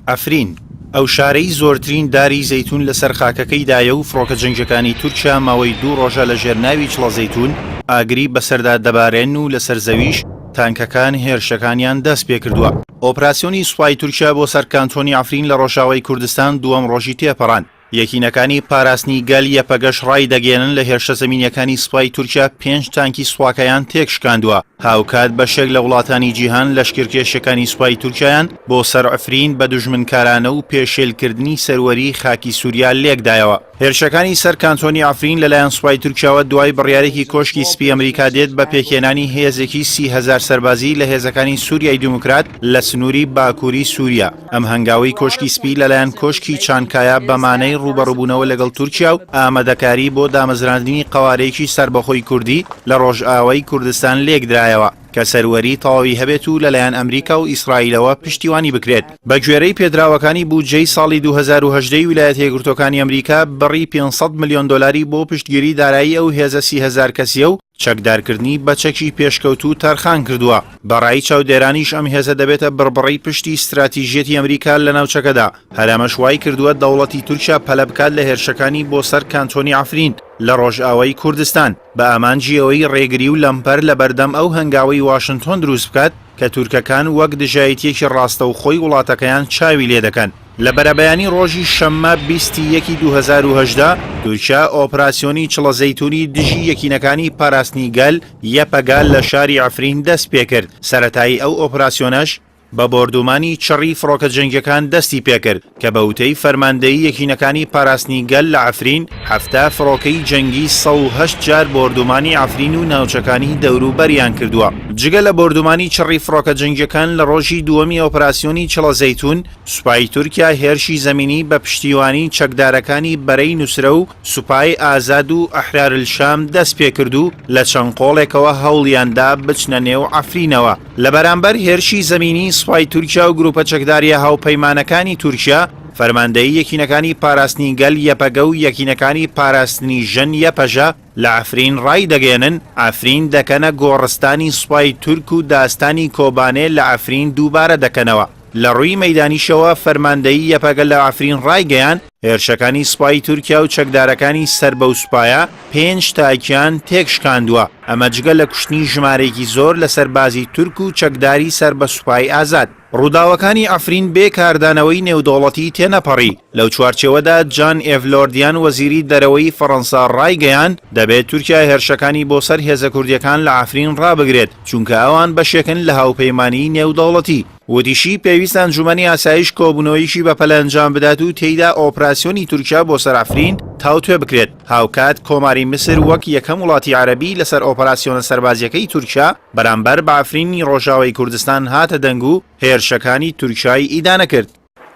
عەفرین، ئەو شارەی زۆرترین داری زەیتوون لەسەر خاکەکەیدایە و فڕۆکە جەنگیەکانی تورکیا ماوەی دوو ڕۆژە لەژێر ناوی چڵە زەیتوون ئاگری بەسەردا دەبارێن و لەسەر زەویش تانکەکان هێرشەکانیان دەستپێکردووە. ئۆپراسیۆنی سوپای تورکیا بۆ سەر کانتۆنی عەفرین لە ڕۆژاوای کوردستان دووەم ڕۆژی تێپەڕاند. یەکینەکانی پاراستنی گەل یەپەگەش ڕایدەگەیەنن لە هێرشە زەمینیەکانی سوپای تورکیا پێنج تانکی سوپاکەیان تێکشکاندووە، هاوکات بەشێک لە وڵاتانی جیهان لەشکرکێشیەکانی سوپای تورکیایان بۆ سەر عفرین بە دوژمنکارانە و پێشێلکردنی سەروەری خاکی سوریا لێکدایەوە. هێرشەکانی سەر کانتۆنی عفرین لەلایەن سوپای تورکیاوە دوای بڕیارێکی کۆشکی سپی ئەمریکا دێت بە پێکهێنانی هێزێکی 30,000 سەربازی لە هێزەکانی سوریای دیموکرات لە سنووری باکووری سوریا. ئەم هەنگاوەی کۆشکی سپی لەلایەن کۆشکی چانکایا بە مانای ڕووبەڕووبوونەوە لەگەڵ تورکیا و ئامادەکاری بۆ دامەزراندنی قەوارەیەکی سەربەخۆی کوردی لە ڕۆژئاوای کوردستان لێکدرایەوە کە سەروەری تەواوی هەبێت و لەلایەن ئەمریکا و ئیسرائیلەوە پشتیوانی بکرێت. بەگوێرەی پێدراوەکانی بودجەی ساڵی 2018 ی ویلایەتە یەکگرتووەکانی ئەمریکا بڕی 500 ملیۆن دۆلاری بۆ پشتگیری دارایی ئەو هێزە 30,000 کەسییە و چەکدارکردنی بە چەکی پێشکەوتوو تەرخان کردووە. بە ڕای چاودێرانیش ئەم هێزە دەبێتە بڕبڕەی پشتی ستراتیژیەتی ئەمریکا لە ناوچەکەدا، هەر ئەمەش وای کردووە دەوڵەتی تورکیا پەلە بکات لە هێرشەکانی بۆ سەر کانتۆنی عەفرین لە ڕۆژئاوای کوردستان بە ئامانجی ئەوەی ڕێگری و لەمپەر لە بەردەم ئەو هەنگاوەی واشنتۆن دروست بکات کە تورکەکان وەک دژایەتییەکی ڕاستەوخۆی وڵاتەکەیان چاوی لێدەکەن. لە بەرەبەیانی ڕۆژی شەممە 20 ی یەکی 2018، تورکیا ئۆپراسیۆنی چڵە زەیتونی دژی یەکینەکانی پاراستنی گەل، یەپەگە، لە شاری عەفرین دەستپێکرد، سەرەتایی ئەو ئۆپراسیۆنەش بە بۆردومانی چڕی فڕۆکە جەنگیەکان دەستی پێکرد، کە بە وتەی فەرماندەیی یەکینەکانی پاراستنی گەل لە عەفرین، 70 فڕۆکەی جەنگی 108 جار بۆردومانی عەفرین و ناوچەکانی دەوروبەریان کردووە. جگە لە بۆردومانی چڕی فڕۆکە جەنگیەکان لە ڕۆژی دووەمی ئۆپراسیۆنی چڵە زەیتون، سوپای تورکیا هێرشی زەمینی بە پشتیوانی چەکدارەکانی بەرەی نوسرە و سوپای ئازاد و ئەحرارلشام دەستپێکرد و لە چەند قۆڵێکەوە هەوڵیاندا بچنە نێو عەفرینەوە. لە بەرامبەر هێرشی زەمینی سوپای تورکیا و گروپە چەکدارییە هاوپەیمانەکانی تورکیا، فەرماندەیی یەکینەکانی پاراستنی گەل یەپەگە و یەکینەکانی پاراستنی ژن یەپەژە لە عەفرین ڕایدەگەیەنن، عەفرین دەکەنە گۆڕستانی سوپای تورک و داستانی کۆبانێ لە عەفرین دووبارە دەکەنەوە. لە ڕووی مەیدانیشەوە فەرماندەیی یەپەگە لە عەفرین ڕایگەیاند، هێرشەکانی سوپای تورکیا و چەکدارەکانی سەر بەو سوپایە پێنج تاکیان تێکشکاندووە، ئەمە جگە لە کوشتنی ژمارەیەکی زۆر لە سەربازی تورک و چەکداری سەر بە سوپای ئازاد. ڕووداوەکانی عەفرین بێ کاردانەوەی نێودەوڵەتی تێنەپەڕی، لەو چوارچێوەدا جان ئێڤ لۆردیان وەزیری دەرەوەی فەڕەنسا ڕایگەیاند، دەبێت تورکیا هێرشەکانی بۆ سەر هێزە کوردییەکان لە عەفرین ڕابگرێت، چونکە ئەوان بەشێکن لە هاوپەیمانیی نێودەوڵەتی. وتیشی، پێویستە ئەنجوومەنی ئاسایش کۆبوونەوەیەکی بەپەلە ئەنجام بدات و تێیدا ئۆپراسیۆنی تورکیا بۆ سەر عەفرین تاوتوێ بکرێت، هاوکات کۆماری میسر وەک یەکەم وڵاتی عەرەبی لەسەر ئۆپەراسیۆنە سەربازییەکەی تورکیا بەرامبەر بە عەفرینی ڕۆژاوای کوردستان هاتە دەنگ و هێرشەکانی تورکیای ئیدانە کرد.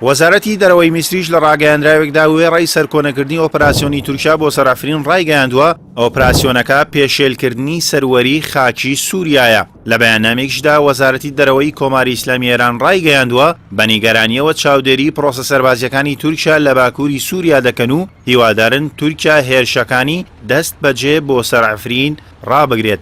وەزارەتی دەرەوەی میسریش لە ڕاگەیاندراوێکدا وێڕای سەرکۆنەکردنی ئۆپەراسیۆنی تورکیا بۆ سەر عەفرین ڕایگەیاندووە، ئۆپراسیۆنەکە پێشێلکردنی سەروەری خاکی سووریایە. لە بەیاننامەیەکیشدا وەزارەتی دەرەوەی کۆماری ئیسلامی ئێران ڕایگەیاندووە، بە نیگەرانییەوە چاودێری پرۆسە سەربازییەکانی تورکیا لە باکووری سووریا دەکەن و هیوادارن تورکیا هێرشەکانی دەستبەجێ بۆ سەر عەفرین ڕابگرێت.